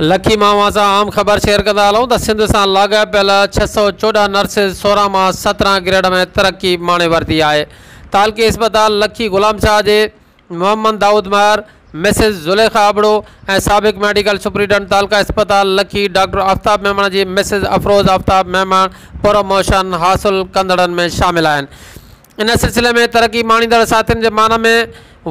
لکي مان اوهان سان اهم خبر شيئر ڪندا هلون ته سنڌ سان لاڳاپيل 614 نرسز 16 مان 17 گريڊ ۾ ترقي ماڻي ورتي آهي. تعلقي اسپتال لکي غلام شاهه جي محمد دائود مهر، مسز زليخا ابڙو ۽ سابق ميڊيڪل سپرنٽينڊنٽ تعلقه اسپتال لکي ڊاڪٽر آفتاب ميمڻ جي مسز افروز آفتاب ميمڻ پروموشن حاصل ڪندڙن ۾ شامل آهن. ان سلسلي ۾ ترقي ماڻيندڙ ساٿين جي مان ۾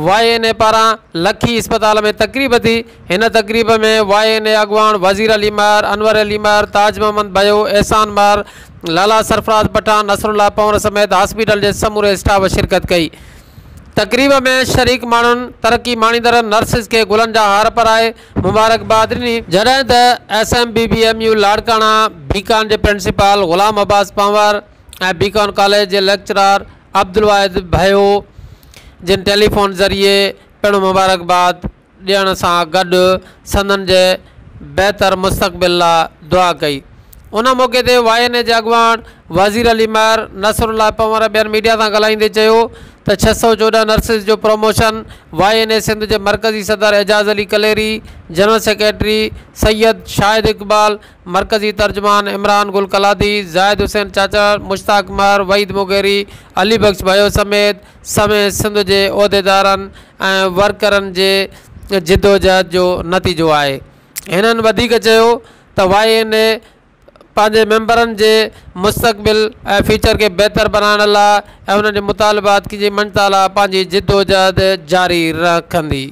واء اين اي پاران لکي اسپتال ۾ تقريب ٿي. هن تقريب ۾ واء اين اي اڳواڻ وزير علي مهر، انور علي مهر، تاج محمد ڀيو، احسان مهر، لالا سرفراز پٺاڻ، نصرالله پنهور سميت هاسپيٽل جي سموري اسٽاف شرڪت ڪئي. تقريب ۾ شريڪ ماڻهن ترقي ماڻيندڙ نرسز کي گلن جا هار پارائي مبارڪباد ڏني. جڏهن ته S M B B M U Larkana Beacon جي principal Ghulam Abbas Panhwar ۽ Beacon college جي ليڪچرار عبدالواحد ڀيو جن ٽيليفون ذريعي پڻ مبارڪباد ڏيڻ سان گڏ سندن جي بهتر مستقبل لا دعا ڪئي. ان موقعي تي واء اين اي جي اڳواڻ وزير علي مهر، نصرالله پنهور ۽ ٻين ميڊيا سان ڳالهائيندي چيو ته 614 نرسز جو promotion Y N A Sindh جي مرڪزي صدر اعجاز علي ڪليري، جنرل سيڪريٽري سيد شاهد اقبال، مرڪزي ترجمان عمران گل ڪلادي، زاهد حسين چاچڙ، مشتاق مهر، وحيد مغيري، علي بخش ڀيو سميت سوين سنڌ جي عهديدارن ۽ ورڪرن جي جدوجهد جو نتيجو آهي. هنن وڌيڪ چيو ته واء اين اي پنهنجي ميمبرن جي مستقبل ۽ فيوچر کي بهتر بنائڻ لاء ۽ انهن جي مطالبات جي مڃتا لاء پنهنجي جدوجهد جاري رکندي.